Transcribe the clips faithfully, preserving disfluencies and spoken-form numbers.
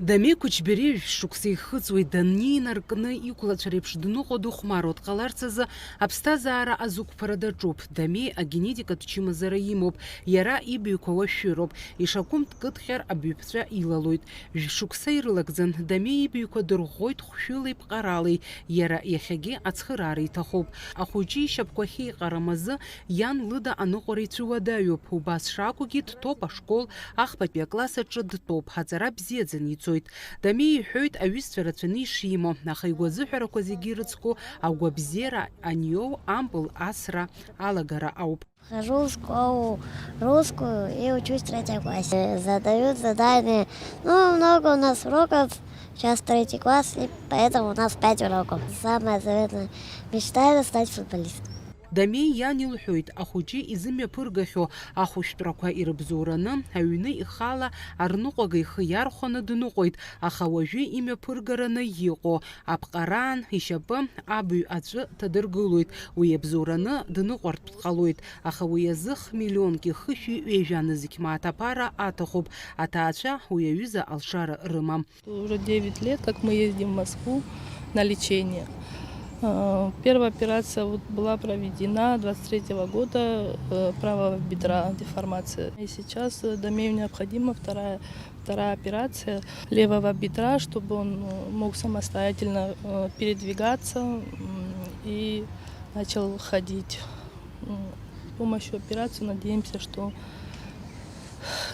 Дамеи Кәычбериа жәшықәса ихыҵуеит, даннеинаркны иқәлацәа реиԥш дныҟәо дыхәмаруа дҟаларц азы аԥсҭазаара азықәԥара даҿуп. Дамеи агенетикатә чымазара имоуп, иара ибаҩқәа уашәшәыроуп, ишакәым дкыдҟьар абаҩԥҵәа илалоит. Жәшықәса ирылагӡан, Дамеи ибаҩқәа дырӷәӷәоит хәшәылеи ԥҟаралеи, иара иахьагьы ацхыраара иҭахуп. Ахәыҷы ишьапқәа ахьеиҟарам азы иан лыда аныҟәара ицәыуадаҩуп, убас шакәугьы дҭоуп ашкол, ахԥатәи акласс аҿы дтәоуп, аҵара бзиаӡаны ицоит. Дамеи иҳәоит аҩызцәа рацәаны ишимоу, аха игәазыҳәарақәа зегьы ирыцку агәабзиара аниоу ампыл асра алагара ауп. Хожу в школу русскую и учусь в третьем классе. Задают задания. Ну, много у нас уроков. Сейчас третий класс, и поэтому у нас пять уроков. Самое заветное. Мечтаю стать футболистом. Дамеи иан илҳәоит, ахәыҷы изымҩаԥыргахьоу ахәышәтәрақәа ирыбзоураны, аҩны ихала арныҟәага ихы иархәаны дныҟәеит, аха уажәы имҩаԥыргараны иҟоу аԥҟараан ишьапы абаҩ аҵәы ҭадыргылоит, уи иабзоураны дныҟәартә дҟалоит, аха уи азы хмиллионки хышәи ҩажәа нызқь мааҭ аԥара аҭахуп, аҭаацәа уи аҩыза алшара рымам. Уже девять лет, как мы ездим в Москву на лечение. Э, первая операция вот была проведена двадцать третьего года, э, правого бедра, деформация. И сейчас, э, Дамею необходима вторая, вторая операция левого бедра, чтобы он, э, мог самостоятельно, э, передвигаться, м, и начал ходить. М, с помощью операции надеемся, что,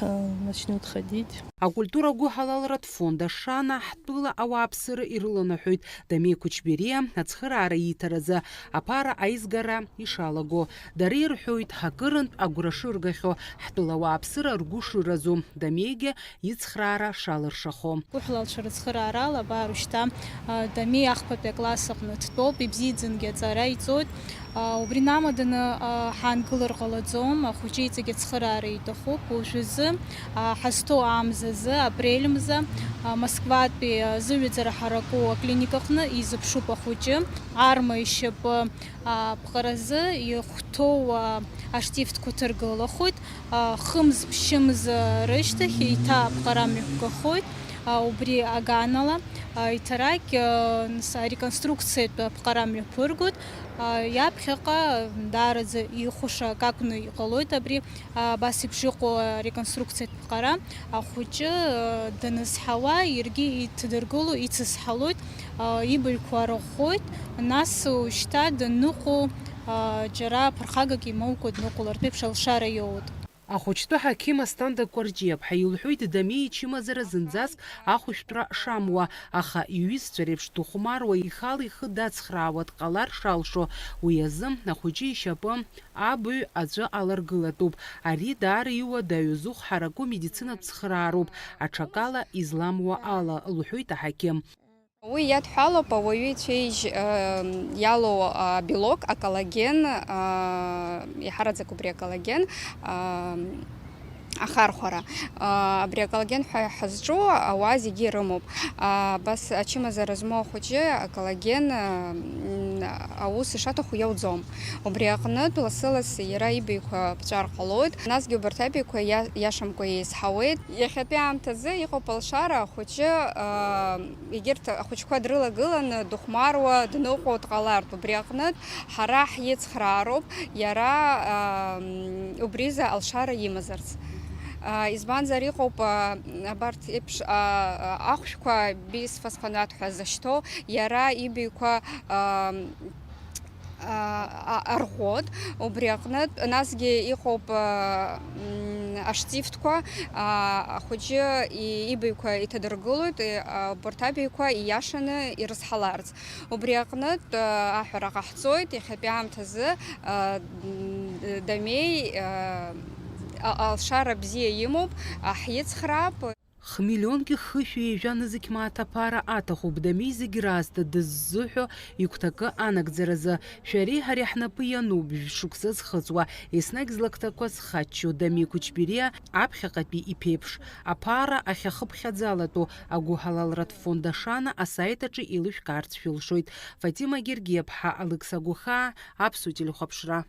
э, начнёт ходить. Акультура гәыҳалалратә фонд Ашана ҳтәыла ауааԥсыра ирыланаҳәоит Дамеи Кәычбериа ацхыраара ииҭаразы аԥара аизгара ишалаго. Дара ирҳәоит, акырынтә агәра шыргахьоу, ҳтәыла ауааԥсыра ргәы шыразу, Дамеигьы ицхраара шалыршахо. Гәыҳәлалцәа рыцхыраарала, абар ушьҭа, а, Дамеи ахԥатәи акласс аҟны дтәоуп, ибзиаӡангьы аҵара иҵоит. А, убри намаданы, а, ҳаангылар ҟалаӡом, ахәыҷы иҵегь ацхыраара иҭахуп. Уажәазы, а, ҳазҭоу амзазы, апрель мза, а, Москватәи, а, зыҩаӡара ҳараку аклиникаҟны изыԥшуп ахәыҷы. Арма ишьапы, а, ԥҟаразы ихәҭоу, а, аштифтқәа ҭыргылахоит. А, хымз-ԥшьымз рышьҭахь еиҭа аԥҟара мҩаԥгахоит. А, убри аганала, а, иҭарагь, а, нас ареконструкциатә аԥҟара мҩаԥыргоит. А, иаԥхьаҟа даараӡа ихәаша акакәны иҟалоит абри, а, абас еиԥш иҟоу ареконструкциатә ԥҟара. Ахәыҷы, а, данызҳауа, иаргьы иҭадыргыло ицызҳалоит, а, ибаҩқәа арӷәӷәоит, нас ушьҭа данныҟәо, а, џьара ԥырхагак имоукәа дныҟәалартә еиԥш алшара иоуеит. Ахәыҷтәы ҳақьым Асҭанда Кәарҷиаԥҳа илҳәоит, Дамеи ичымазара зынӡаск ахәышәтәра шамуа, аха иҩызцәа реиԥш дыхәмаруа, ихала ихы дацхраауа дҟалар шалшо. Уи азы ахәыҷы ишьапы абаҩ аҵәы аларгылатәуп. Ари даара иуадаҩу зыхә ҳараку медицинатә цхыраароуп, аҽакала изламуа ала, лҳәоит аҳақьым. Уи иадҳәалоуп ауаҩы ицәеижь, э, иалоу, а, белок, аколлаген, а, иаҳараӡак убри аколлаген, а, ахархәара. А, абри аколлаген ҳәа ҳазҿу ауаа зегьы ирымоуп. А, абас ачымазара змоу ахәыҷы аколлаген, а, м, аус ишаҭаху иауӡом. Убри аҟнытә лассы-лассы иара ибаҩқәа ԥҵәар ҟалоит. Насгьы убарҭ абаҩқәа иа-, иашамкәа еизҳауеит. Иахьатәи аамҭазы иҟоуп алшара ахәыҷы, а, егьырҭ ахәыҷқәа дрылагыланы, дыхәмаруа, дныҟәо дҟалартә. Убри аҟнытә ҳара ҳицхраароуп, иара, а, м, убризы алшара имазарц. А, избанзар, иҟоуп, а, абарҭ еиԥш, а, а, ахәшәқәа, бисфосфонат ҳәа зышьҭоу, иара ибаҩқәа, а, а, а, арӷәӷәоит. Убри аҟнытә, насгьы иҟоуп, а, м, аштифтқәа, а, ахәыҷы и-, ибаҩқәа иҭадыргылоит, и-, а, убарҭ абаҩқәа ииашаны ирызҳаларц. Убри аҟнытә, а, аҳәара ҟаҳҵоит, иахьатәи аамҭазы, а, м, Дамеи, а, а, алшара бзиа имоуп, а, ҳицхраап. Хмиллионки хышәи ҩажәа нызқь мааҭ аԥара аҭахуп Дамеи зегь раасҭа дыззыҳәо игәҭакы анагӡаразы. Шәареи ҳареи ҳнапы иануп, жәшықәса зхыҵуа, еснагь злакҭақәа зхаччо Дамеи Кәычбериа аԥхьаҟатәи иԥеиԥш. Аԥара ахьахыԥхьаӡалатәу агәыҳалалратә фонд Ашана асаит аҿы еилышәкаарц шәылшоит. Фатима Гергиаԥҳа, Алықьса Гәахаа, Аԥсуа телехәаԥшра.